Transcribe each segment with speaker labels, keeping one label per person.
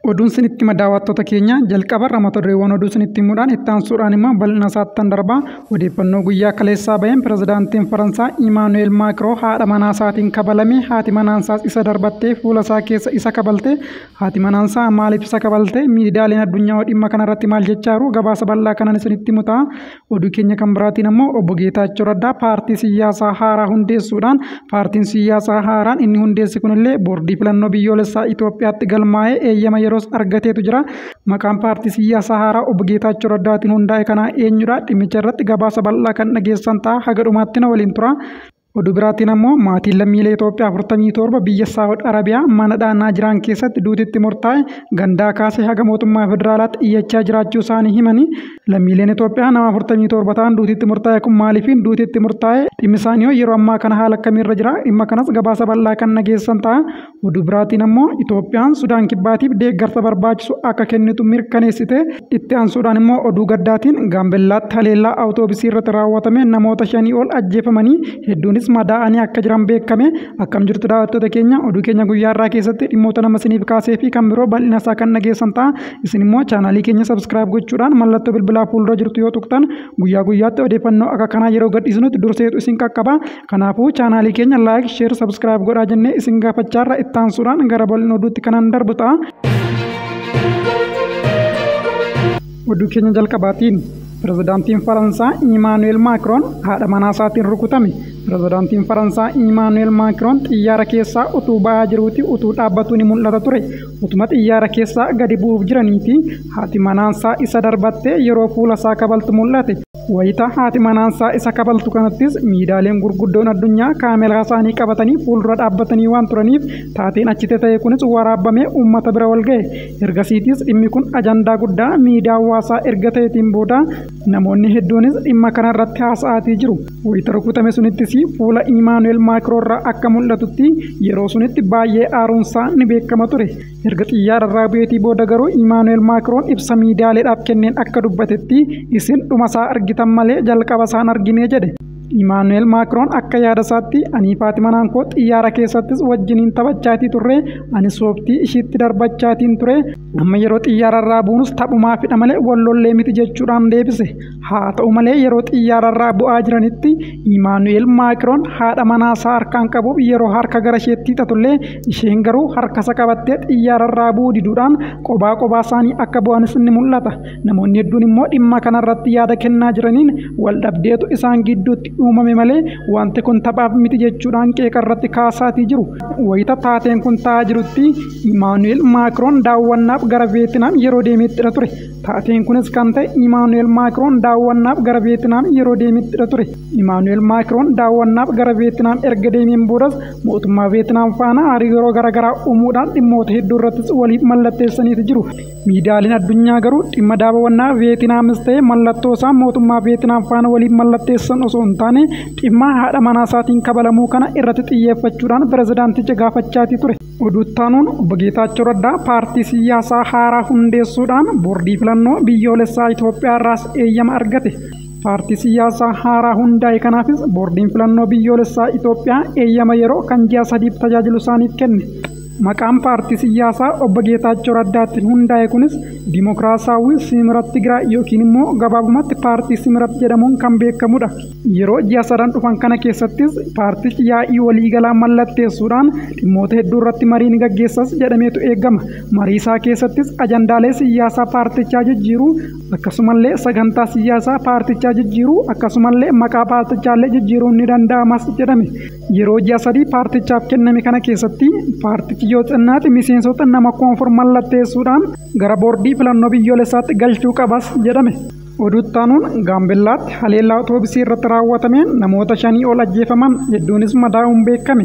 Speaker 1: Oduun sinitti hima daawwattoota keenya jalqabarra mata dureewwan oduu sinitti himuudhaan itti aansuudhaan immoo bal'ina isaattan darbaa. Odeeffannoo guyyaa kaleessaa baheen pirezidaantiin Faransaa Imaanu'eel Maakiroo haadha manaa isaatiin kabalame. Haati manaan isaas isa darbattee fuula isaa keessa isa kabalte. Haati manaan isaa maaliif isa kabalte? Miidiyaaleen addunyaa dhimma kanarratti maal jechaa jiru? Gabaasa bal'aa kanan isinitti himu ta'a. Oduu keenya kan biraatiin ammoo obbo Geetaachoo Raddaa paartii siyaasaa haaraa hundeessuudhaan paartiin siyaasaa haaraan inni hundeesse kunillee boordii filannoo biyyoolessaa Itoophiyaatti galmaa'ee eeyyama yeroos argateetu jira. Maqaan paartii siyaasaa haaraa obbo Geetaachoo Raddaatiin hundaa'e kanaa eenyudha? Dhimmicha irratti gabaasa bal'aa kan dhageessan ta'a. Haga dhumaatti na waliin tura. Oduu biraatiin ammoo maatiin lammiilee Itoophiyaa 47 biyya Saawud Arabiyaa mana dhaannaa jiran keessatti duutitti murtaa'e gandaa kaasee haga mootummaa federaalaatti iyyachaa jiraachuu isaanii himanii. Lammiileen Itoophiyaa nama 47 ta'an duutitti murtaa'e kun maaliifiin duutitti murtaa'e? Dhimmi isaanii yeroo ammaa kana haala akkamiirra jira? Dhimma kanas gabaasa bal'aa kan dhageessan ta'a. Oduu biraatiin ammoo Itoophiyaan Sudaan Kibbaatiif deeggarsa barbaachisu akka kennitu mirkaneessite. Itti aansuudhaan immoo oduu gaddaatiin Gaambellaatti haleellaa awutoobisii irratti raawwatame namoota 5 ol ajjeefamanii hedduunis madaa'anii akka jiran beekame. Akkam jirtu daawwattoota keenya, oduu keenya guyyaa irraa keessatti dhimmoota nama isiniif kaasee fi kan biroo bal'ina isaa kan dhageessan ta'a. Isin immoo chaanaalii keenya subscribe gochuudhaan mallattoo bilbilaa fuuldura jirtu yoo tuqxan guyyaa guyyaatti odeeffannoo akka kanaa yeroo gadhiisnutti durseetu isin qaqqaba. Kanaafuu chaanaalii keenya like, share, subscribe godhaa jennee isin gaafachaarra itti aansuudhaan gara bal'ina oduutti kanan darbu ta'a. Oduu keenya jalqabaatiin pirezidaantiin Faransaa Imaanu'eel Maakiroon haadha manaa isaatiin rukutame. Pirezidaantiin Faransaa Imaanu'eel Maakiroon xiyyaara keessaa utuu ba'aa jiruuti utuu dhaabbatu ni mul'ata ture. Utuma xiyyaara keessaa gadi bu'uuf jiraniiti haati manaansaa isa darbattee yeroo fuula isaa kabaltu mul'ate. Wayita haati manaansaa isa kabaltu kanattis miidiyaaleen gurguddoon addunyaa kaameraa isaanii qabatanii fuuldura dhaabbatanii waan turaniif taateen achitti ta'e kunis waraabamee uummata bira wal ga'e. Ergasiitis dhimmi kun ajandaa guddaa miidiyaa hawaasaa erga ta'eetiin booda namoonni hedduunis dhimma kanarratti haasa'aatii jiru. Wayita rukutame sunittis fuula Imaanu'eel Maakiroo irraa akka mul'atutti yeroo sunitti baay'ee aaruunsaa ni beekama ture. Erga xiyyaara irraa bu'eetii booda garuu Imaanu'eel Maakiroon ibsa miidiyaaleedhaaf kenneen akka dubbatetti isin dhuma isaa argitan malee jalqaba isaan argine jedhe. Imaanu'eel Maakiroon akka yaada isaatti ani fi haati manaan koo xiyyaara keessattis wajjiniin taphachaatii turre, ani sooftii ishiitti darbachaatiin ture, amma yeroo xiyyaara irraa buunus taphumaafidha malee wal lollee miti jechuudhaan deebise. Haa ta'u malee yeroo xiyyaara irraa bu'aa jiranitti Imaanu'eel Maakiroon haadha manaa isaa harkaan qabuuf yeroo harka gara isheetti hiixatullee isheen garuu harka isa qabattee xiyyaara irraa bu'uu diduudhaan qobaa qobaa isaanii akka bu'anis ni mul'ata. Namoonni hedduun immoo dhimma kanarratti yaada kennaa jiraniin wal dhabdeetu isaan gidduutti uumame malee wanti kun taphaaf miti jechuudhaan qeeqa irratti kaasaatii jiru. Wayita taateen kun ta'aa jirutti Imaanu'eel Maakiroon daawwannaaf gara Veetinaam yeroo deemettidha ture. Taateen kunis kan ta'e Imaanu'eel Maakiroon daawwannaaf gara Veetinaam yeroo deemettidha ture. Imaanu'eel Maakiroon daawwannaaf gara Veetinaam erga deemeen boodas mootummaa Veetinaam faana hariiroo garaagaraa uumuudhaan dhimmoota hedduu irrattis waliif mallatteessaniitu jiru. Miidiyaaleen addunyaa garuu dhimma daawwannaa Veetinaamis ta'e mallattoo isaa mootummaa Veetinaam faana waliif mallatteessan osoo hin taane dhimma haadha manaa isaatiin kabalamuu kana irratti xiyyeeffachuudhaan pirezidaanticha gaafachaatii ture. Oduu ittaanuun obbo Geetaachoo Raddaa paartii siyaasaa haaraa hundeessuudhaan boordii filannoo biyyoolessaa Itoophiyaa irraas eeyyama argate. Paartii siyaasaa haaraa hundaa'e kanaafis boordiin filannoo biyyoolessaa Itoophiyaa eeyyama yeroo kan ji'a 3 tajaajilu isaaniif kenne. Maqaan paartii siyaasaa obbo Geetaachoo Raddaatiin hundaa'e kunis Dimokiraasawii Simirat Tigraay yookiin immoo gabaabumatti paartii Simirat jedhamuun kan beekamudha. Yeroo ji'a 3 dhufan kana keessattis paartichi yaa'ii waliigalaa mallatteessuudhaan dhimmoota hedduu irratti marii ni gaggeessas jedhameetu eegama. Marii isaa keessattis ajandaalee siyaasaa paartichaa jijjiiruu, akkasumallee sagantaa siyaasaa paartichaa jijjiiruu, akkasumallee maqaa paartichaallee jijjiiruun ni danda'amas jedhame. Yeroo ji'a 3 paartichaaf kenname kana keessatti paartichi yoo xinnaate miseensota nama 4,000 mallatteessuudhaan gara boordii filannoo biyyoolessaatti galchuu qabas jedhame. Oduu ittaanuun Gaambellaatti haleellaa awutoobisii irratti raawwatameen namoota 5 ol ajjeefaman hedduunis madaa'uun beekame.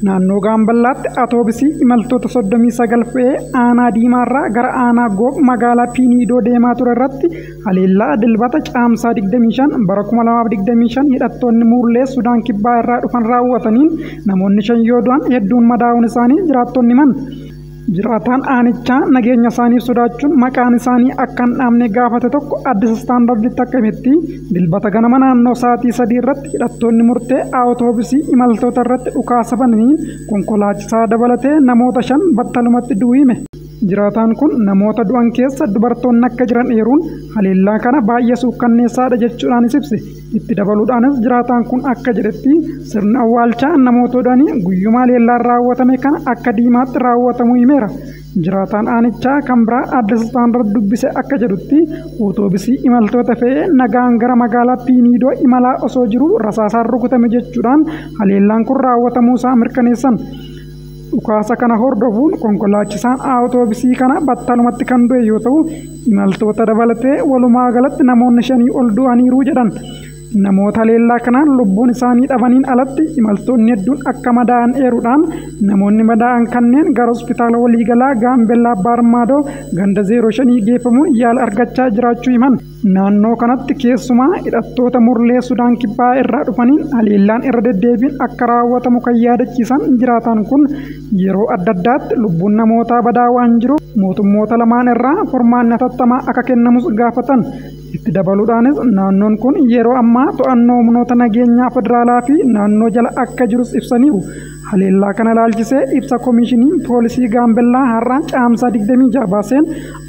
Speaker 1: Naannoo Gaambellaatti awutoobisii imaltoota 39 fe'ee aanaa Diimaarraa gara aanaa Goob magaalaa Piiniidoo deemaa ture irratti haleellaa dilbata caamsaa 25 bara 2025 hidhattoonni Muurlee Sudaan Kibbaa irraa dhufan raawwataniin namoonni 5 yoo du'an hedduun madaa'uun isaanii jiraattonni himan. Jiraataan aanichaa nageenya isaaniif sodaachuun maqaan isaanii akka hin dhaamne gaafate tokko Addis Istaandarditti akka himetti dilbata ganama naannoo sa'aatii 3 irratti hidhattoonni murtee awutoobisii imaltoota irratti dhukaasa bananiin konkolaachisaa dabalatee namoota 5 battalumatti du'uu hime. Jiraataan kun namoota du'an keessa dubartoonni akka jiran eeruun haleellaa kana baay'ee suukkanneessaadha jechuudhaanis ibse. Itti dabaluudhaanis jiraataan kun akka jedhetti sirni awwaalchaa namoota du'anii guyyuma haleellaan raawwatame kana akka diimaatti raawwatamuu himeera. Jiraataan aanichaa kan biraa Addis Standard dubbise akka jedhutti otoobisii imaltoota fe'ee nagaan gara magaalaa Piiniidoo imalaa osoo jiruu rasaasaan rukutame jechuudhaan haleellaan kun raawwatamuu isaa mirkaneessan. Dhukaasa kana hordofuun konkolaachisaan awutoobisii kana battalumatti kan du'e yoo ta'u, imaltoota dabalatee walumaa galatti namoonni 5 ol du'aniiru jedhan. Namoota haleellaa kanaan lubbuun isaanii dhabaniin alatti imaltoonni hedduun akka madaa'an eeruudhaan namoonni madaa'an kanneen gara hospitaala waliigalaa Gaambellaa Baarmaadoo ganda 05 geeffamuun yaala argachaa jiraachuu himan. Naannoo kanatti keessumaa hidhattoota murlee Sudaan Kibbaa irraa dhufaniin haleellaan irra deddeebiin akka raawwatamu kan yaadachiisan jiraataan kun yeroo adda addaatti lubbuun namootaa badaa waan jiruuf mootummoota lamaan irraa furmaanni hatattamaa akka kennamus gaafatan. Itti dabaluudhaanis naannoon kun yeroo ammaa to'annoo humnoota nageenyaa federaalaa fi naannoo jala akka jirus ibsaniiru. Haleellaa kana ilaalchisee ibsa koomishiniin poolisii Gaambellaa har'a Caamsaa 26 baaseen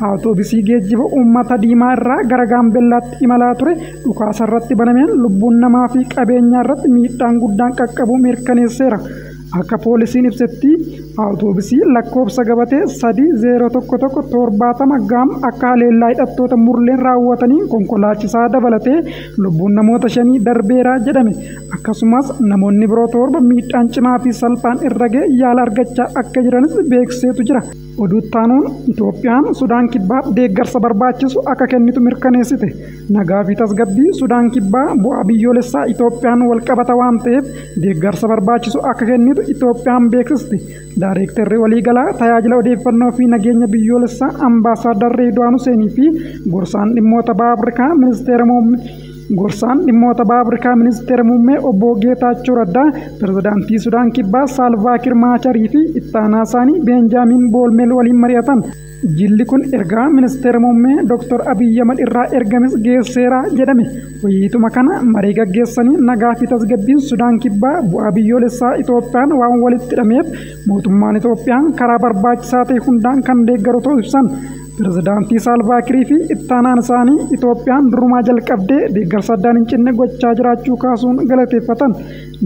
Speaker 1: awutoobisii geejjiba uummata diimaa irraa gara Gaambellaatti imalaa ture dhukaasa irratti banameen lubbuun namaa fi qabeenyaa irratti miidhaan guddaan qaqqabuu mirkaneesseera. Akka poolisiin ibsetti awutoobisii lakkoofsa gabatee 3-0-1-1-70 gaam akka haleellaa hidhattoota murleen raawwataniin konkolaachisaa dabalatee lubbuun namoota 5 darbeera jedhame. Akkasumas namoonni biroo 7 miidhaan cimaa fi salphaan irra ga'e yaala argachaa akka jiranis beeksiseetu jira. Oduu itti Itoophiyaan Sudaan Kibbaaf deeggarsa barbaachisu akka kennitu mirkaneessite. Nagaa fi tasgabbii Sudaan Kibbaa bu'aa biyyoolessaa Itoophiyaan wal qabata waan ta'eef deeggarsa barbaachisu akka kennitu Itoophiyaan beeksiste. Daareektarri waliigalaa tajaajila odeeffannoo fi nageenya biyyoolessaa Ambaasaadar Reedwaan Huseenii fi gorsaan dhimmoota baha Afrikaa ministeera muummee Gorsaan dhimmoota baha Afrikaa ministeera muummee obbo Geetaachoo Raddaa, pirezidaantii Sudaan Kibbaa Saalvaakiir Maacharii fi ittaanaa isaanii Beenjaamiin Boolmeel waliin mari'atan. Jilli kun ergaa ministeera muummee Dr. Abiyyi Ahmad irraa ergames geesseera jedhame. Wayiituma kana marii gaggeessanii nagaa fi tasgabbiin Sudaan Kibbaa bu'aa biyyoolessaa Itoophiyaan waan walitti hidhameef mootummaan Itoophiyaan karaa barbaachisaa ta'e hundaan kan deeggaru ta'uu ibsan. Pirezidaantii Saalvaakirii fi ittaanaan isaanii Itoophiyaan durumaa jalqabdee deeggarsa addaan hin cinne gochaa jiraachuu kaasuun galateeffatan.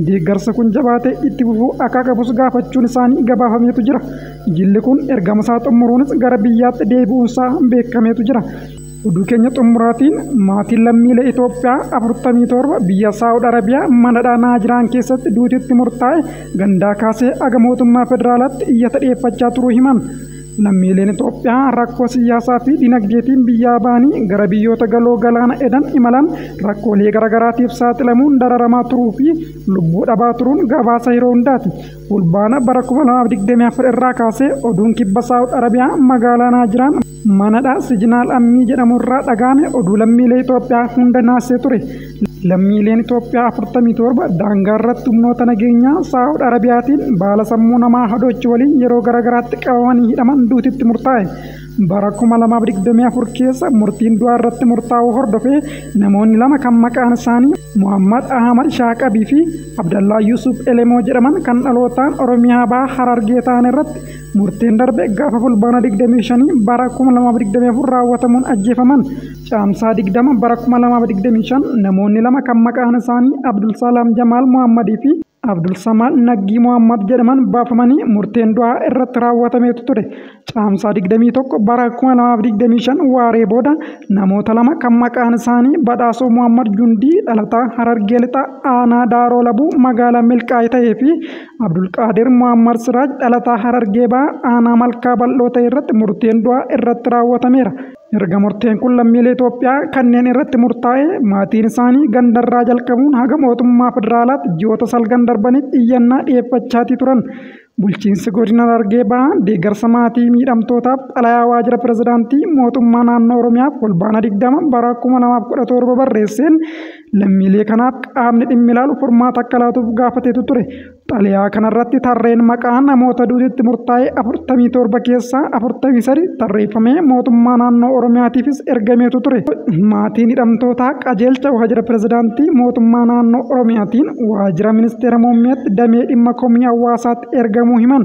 Speaker 1: Deeggarsa kun jabaatee itti fufuu akka qabus gaafachuun isaanii gabaafameetu jira. Jilli kun ergama isaa xumuruunis gara biyyaatti deebi'uunsaa beekameetu jira. Oduu keenya xumuraatiin maatiin lammiilee Itoophiyaa 47 biyya Saawud Arabiyaa mana Naajiraan keessatti duutitti murtaa'e gandaa kaasee aga mootummaa federaalaatti iyyata dhiyeeffachaa turuu himan. Lammiileen Itoophiyaa rakkoo siyaasaa fi dinagdeetiin biyyaa ba'anii gara biyyoota galoo galaana edan imalan rakkoolee garaagaraatiif saaxilamuun dararamaa turuu fi lubbuu dhabaa turuun gabaasa yeroo hundaati. Fulbaana bara 2024 irraa kaasee oduun kibba Saawud Arabiyaa magaalaa Naajiraan manadha Sijinaal Ammii jedhamu irraa dhagahame oduu lammiilee Itoophiyaa hunda naasee ture. Lammiileen Itoophiyaa 47 daangaa irratti humnoota nageenyaa Saawud Arabiyaatiin baala sammuu namaa hadoochi waliin yeroo garaagaraatti qabamanii hidhaman duutitti murtaa'e. Bara 2024 keessa murtiin du'aa irratti murtaa'uu hordofee namoonni lama kan maqaan isaanii Muhammad Ahmad Shaaqabii fi Abdallaa Yusuf Elemoo jedhaman kan dhalootaan Oromiyaa baha Harargee ta'an irratti murteen darbe gaafa fulbaana 25 bara 2024 raawwatamuun ajjeefaman. Caamsaa 20 bara 2025 namoonni lama kan maqaan isaanii Abdulsalaam Jamaal Muhammadii fi Abdulsamaal Naggii Muhammad jedhaman baafamanii murteen du'aa irratti raawwatameetu ture. Caamsaa 21 bara 2025 waaree booda namoota lama kan maqaan isaanii Badhaasoo Muhammad Jundii dhalataa Harargee Lixaa Aanaa Daaroo Labuu magaalaa Milqaay ta'ee fi Abdulqaadir Muhammad Siraaj dhalataa Harargee Bahaa Aanaa Malkaa Bal'oo ta'e irratti murteen du'aa irratti raawwatameera. Erga murteen kun lammiilee Itoophiyaa kanneen irratti murtaa'e maatiin isaanii gandarraa jalqabuun haga mootummaa federaalaatti ji'oota salgan darbaniif iyyannaa dhiyeeffachaatii turan. Bulchiinsi godina Harargee Bahaa deeggarsa maatii miidhamtootaaf xalayaa waajjira pirezidaantii mootummaa naannoo Oromiyaaf fulbaana 20 bara 2017 barreesseen lammiilee kanaaf qaamni dhimmi ilaalu furmaata akka laatuuf gaafateetu ture. Xalayaa kanarratti tarreen maqaa namoota duutitti murtaa'e 47 keessaa 43 tarreeffamee mootummaa naannoo Oromiyaatiifis ergameetu ture. Maatiin hidhamtootaa qajeelcha waajjira pirezidaantii mootummaa naannoo Oromiyaatiin waajjira ministeera muummeetti damee dhimma komii hawaasaatti ergamuu himan.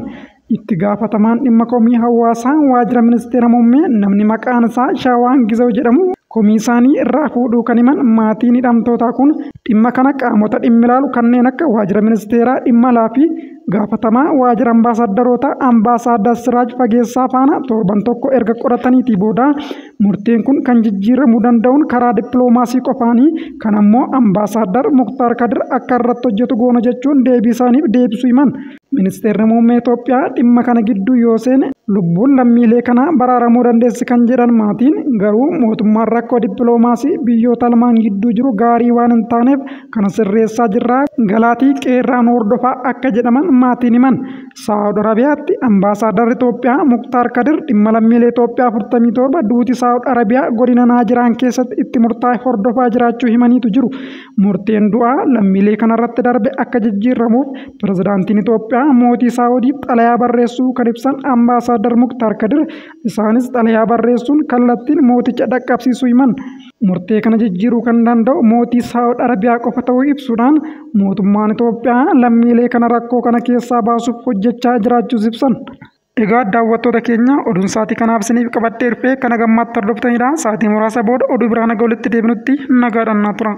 Speaker 1: Itti gaafatamaan dhimma komii hawaasaa waajjira ministeera muummee namni maqaan isaa Shaawaan Gizaw jedhamu komii isaanii irraa fuudhuu kan himan maatiin hidhamtootaa kun dhimma kana qaamota dhimmi ilaalu kanneen akka waajjira ministeeraa dhimma alaa fi gaafatamaa waajjira ambaasaadarootaa ambaasaaddar Siraaj Fageessaa faana torban tokko erga qorataniitii booda murteen kun kan jijjiiramuu danda'uun karaa dippiloomaasii qofaanii kan ammoo ambaasaaddar Muktaar Kadir akka irratti hojjetu goona jechuun deebii isaaniif deebisuu himan. Ministeerri muummee Itoophiyaa dhimma kana gidduu yoo seene lubbuun lammiilee kanaa baraaramuu dandeessi kan jedhan maatiin garuu mootummaan rakkoo dippiloomaasii biyyoota lamaan gidduu jiru gaarii waan hin taaneef kana sirreessaa jirraa galaatii qeerraan hordofaa akka jedhaman maatiin himan. Saawud Arabiyaatti ambaasaadarri Itoophiyaa Muktaar Kadir dhimma lammiilee Itoophiyaa 47 duuti Saawud Arabiyaa godina Naajiraan keessatti itti murtaa'e hordofaa jiraachuu himaniitu jiru. Murteen du'aa lammiilee kanarratti darbe akka jijjiiramuuf pirezidaantiin Itoophiyaa mootii Saawudiif xalayaa barreessuu kan ibsan ambaasaaddar Muktaar Kadir isaanis xalayaa barreessuun kallattiin mooticha dhaqqabsiisuu himan. Murtee kana jijjiiruu kan danda'u mootii Saawud Arabiyaa qofa ta'uu ibsuudhaan mootummaan Itoophiyaa lammiilee kana rakkoo kana keessaa baasuuf hojjechaa jiraachuus ibsan. Egaa daawwattoota keenya oduun sa'aatii kanaaf isiniif qabadhee dhufe kana gammaatti hordoftanidha. Sa'aatii muraasa booda oduu biraa naga walitti deebinutti nagaadhaan naa tura.